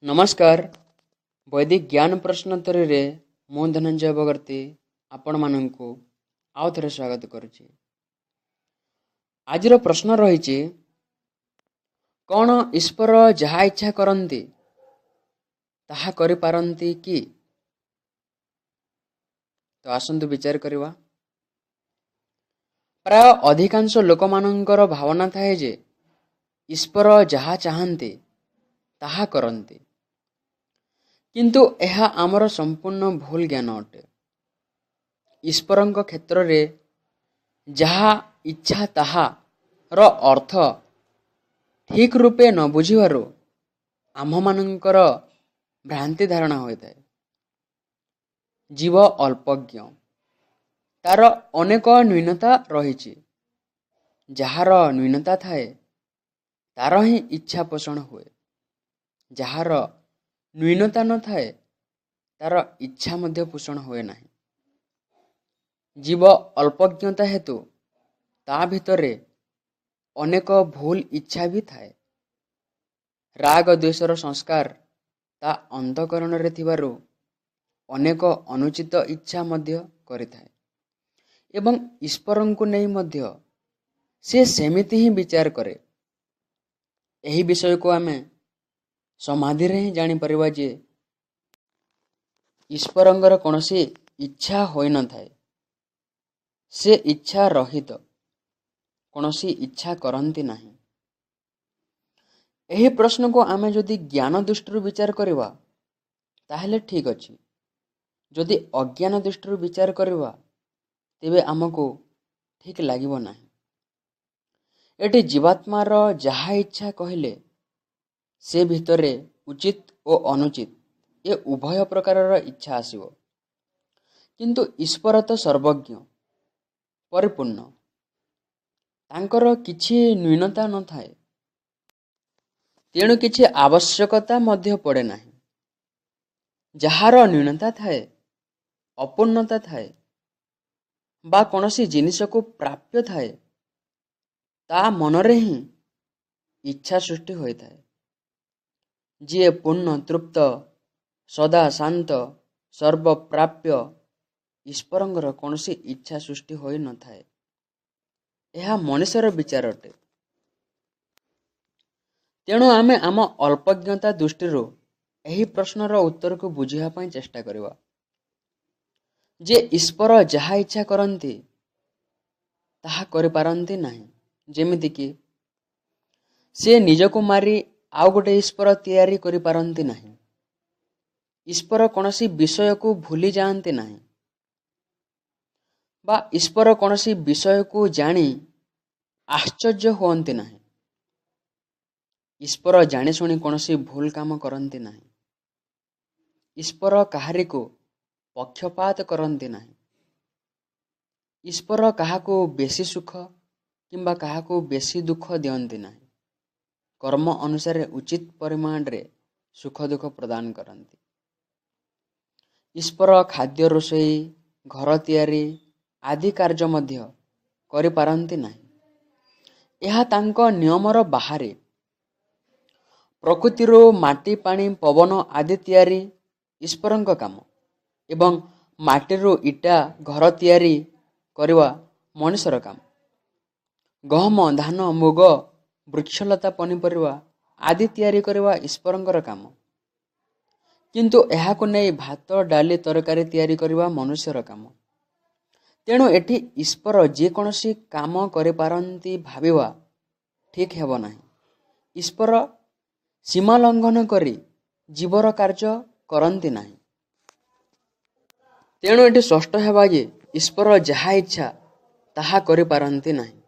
ନମସ୍କାର। ବୈଦିକ ଜ୍ଞାନ ପ୍ରଶ୍ନୋତ୍ତରୀରେ ମୁଁ ଧନଞ୍ଜୟ ବଗର୍ତ୍ତୀ ଆପଣମାନଙ୍କୁ ଆଉ ଥରେ ସ୍ୱାଗତ କରୁଛି। ଆଜିର ପ୍ରଶ୍ନ ରହିଛି, କ'ଣ ଈଶ୍ୱର ଯାହା ଇଚ୍ଛା କରନ୍ତି ତାହା କରିପାରନ୍ତି କି? ତ ଆସନ୍ତୁ ବିଚାର କରିବା। ପ୍ରାୟ ଅଧିକାଂଶ ଲୋକମାନଙ୍କର ଭାବନା ଥାଏ ଯେ ଈଶ୍ୱର ଯାହା ଚାହାନ୍ତି ତାହା କରନ୍ତି, କିନ୍ତୁ ଏହା ଆମର ସମ୍ପୂର୍ଣ୍ଣ ଭୁଲ ଜ୍ଞାନ ଅଟେ। ଈଶ୍ୱରଙ୍କ କ୍ଷେତ୍ରରେ ଯାହା ଇଚ୍ଛା ତାହାର ଅର୍ଥ ଠିକ୍ ରୂପେ ନ ବୁଝିବାରୁ ଆମ୍ଭମାନଙ୍କର ଭ୍ରାନ୍ତି ଧାରଣା ହୋଇଥାଏ। ଜୀବ ଅଳ୍ପଜ୍ଞ, ତାର ଅନେକ ନ୍ୟୁନତା ରହିଛି। ଯାହାର ନ୍ୟୁନତା ଥାଏ ତାର ହିଁ ଇଚ୍ଛା ପୋଷଣ ହୁଏ। ଯାହାର ନ୍ୟୁନତା ନଥାଏ ତାର ଇଚ୍ଛା ମଧ୍ୟ ପୋଷଣ ହୁଏ ନାହିଁ। ଜୀବ ଅଳ୍ପଜ୍ଞତା ହେତୁ ତା ଭିତରେ ଅନେକ ଭୁଲ ଇଚ୍ଛା ବି ଥାଏ। ରାଗ ଦ୍ୱେଷର ସଂସ୍କାର ତା ଅନ୍ତଃକରଣରେ ଥିବାରୁ ଅନେକ ଅନୁଚିତ ଇଚ୍ଛା ମଧ୍ୟ କରିଥାଏ ଏବଂ ଈଶ୍ୱରଙ୍କୁ ନେଇ ମଧ୍ୟ ସେ ସେମିତି ହିଁ ବିଚାର କରେ। ଏହି ବିଷୟକୁ ଆମେ ସମାଧିରେ ହିଁ ଜାଣିପାରିବା ଯେ ଈଶ୍ୱରଙ୍କର କୌଣସି ଇଚ୍ଛା ହୋଇନଥାଏ। ସେ ଇଚ୍ଛା ରହିତ, କୌଣସି ଇଚ୍ଛା କରନ୍ତି ନାହିଁ। ଏହି ପ୍ରଶ୍ନକୁ ଆମେ ଯଦି ଜ୍ଞାନ ଦୃଷ୍ଟିରୁ ବିଚାର କରିବା ତାହେଲେ ଠିକ୍ ଅଛି। ଯଦି ଅଜ୍ଞାନ ଦୃଷ୍ଟିରୁ ବିଚାର କରିବା ତେବେ ଆମକୁ ଠିକ୍ ଲାଗିବ ନାହିଁ। ଏଠି ଜୀବାତ୍ମାର ଯାହା ଇଚ୍ଛା କହିଲେ ସେ ଭିତରେ ଉଚିତ ଓ ଅନୁଚିତ ଏ ଉଭୟ ପ୍ରକାରର ଇଚ୍ଛା ଆସିବ। କିନ୍ତୁ ଈଶ୍ୱର ତ ସର୍ବଜ୍ଞ, ପରିପୂର୍ଣ୍ଣ, ତାଙ୍କର କିଛି ନ୍ୟୁନତା ନଥାଏ, ତେଣୁ କିଛି ଆବଶ୍ୟକତା ମଧ୍ୟ ପଡ଼େ ନାହିଁ। ଯାହାର ନ୍ୟୁନତା ଥାଏ, ଅପୂର୍ଣ୍ଣତା ଥାଏ ବା କୌଣସି ଜିନିଷକୁ ପ୍ରାପ୍ୟ ଥାଏ, ତା ମନରେ ହିଁ ଇଚ୍ଛା ସୃଷ୍ଟି ହୋଇଥାଏ। ଯିଏ ପୂର୍ଣ୍ଣ, ତୃପ୍ତ, ସଦା ଶାନ୍ତ, ସର୍ବପ୍ରାପ୍ୟ, ଈଶ୍ୱରଙ୍କର କୌଣସି ଇଚ୍ଛା ସୃଷ୍ଟି ହୋଇନଥାଏ। ଏହା ମଣିଷର ବିଚାର ଅଟେ। ତେଣୁ ଆମେ ଆମ ଅଳ୍ପଜ୍ଞତା ଦୃଷ୍ଟିରୁ ଏହି ପ୍ରଶ୍ନର ଉତ୍ତରକୁ ବୁଝିବା ପାଇଁ ଚେଷ୍ଟା କରିବା ଯେ ଈଶ୍ୱର ଯାହା ଇଚ୍ଛା କରନ୍ତି ତାହା କରିପାରନ୍ତି ନାହିଁ। ଯେମିତିକି ସେ ନିଜକୁ ମାରି ଆଉ ଗୋଟେ ଈଶ୍ୱର ତିଆରି କରିପାରନ୍ତି ନାହିଁ। ଈଶ୍ୱର କୌଣସି ବିଷୟକୁ ଭୁଲି ଯାଆନ୍ତି ନାହିଁ ବା ଈଶ୍ୱର କୌଣସି ବିଷୟକୁ ଜାଣି ଆଶ୍ଚର୍ଯ୍ୟ ହୁଅନ୍ତି ନାହିଁ। ଈଶ୍ୱର ଜାଣିଶୁଣି କୌଣସି ଭୁଲ କାମ କରନ୍ତି ନାହିଁ। ଈଶ୍ୱର କାହାରିକୁ ପକ୍ଷପାତ କରନ୍ତି ନାହିଁ। ଈଶ୍ୱର କାହାକୁ ବେଶୀ ସୁଖ କିମ୍ବା କାହାକୁ ବେଶୀ ଦୁଃଖ ଦିଅନ୍ତି ନାହିଁ। କର୍ମ ଅନୁସାରେ ଉଚିତ ପରିମାଣରେ ସୁଖ ଦୁଃଖ ପ୍ରଦାନ କରନ୍ତି। ଈଶ୍ୱର ଖାଦ୍ୟ ରୋଷେଇ, ଘର ତିଆରି ଆଦି କାର୍ଯ୍ୟ ମଧ୍ୟ କରିପାରନ୍ତି ନାହିଁ। ଏହା ତାଙ୍କ ନିୟମର ବାହାରେ। ପ୍ରକୃତିରୁ ମାଟି, ପାଣି, ପବନ ଆଦି ତିଆରି ଈଶ୍ୱରଙ୍କ କାମ ଏବଂ ମାଟିରୁ ଇଟା, ଘର ତିଆରି କରିବା ମଣିଷର କାମ। ଗହମ, ଧାନ, ମୁଗ, ବୃକ୍ଷଲତା, ପନିପରିବା ଆଦି ତିଆରି କରିବା ଈଶ୍ୱରଙ୍କର କାମ, କିନ୍ତୁ ଏହାକୁ ନେଇ ଭାତ, ଡାଲି, ତରକାରୀ ତିଆରି କରିବା ମନୁଷ୍ୟର କାମ। ତେଣୁ ଏଠି ଈଶ୍ୱର ଯେକୌଣସି କାମ କରିପାରନ୍ତି ଭାବିବା ଠିକ୍ ହେବ ନାହିଁ। ଈଶ୍ୱର ସୀମା ଲଙ୍ଘନ କରି ଜୀବର କାର୍ଯ୍ୟ କରନ୍ତି ନାହିଁ। ତେଣୁ ଏଠି ସ୍ପଷ୍ଟ ହେବା ଯେ ଈଶ୍ୱର ଯାହା ଇଚ୍ଛା ତାହା କରିପାରନ୍ତି ନାହିଁ।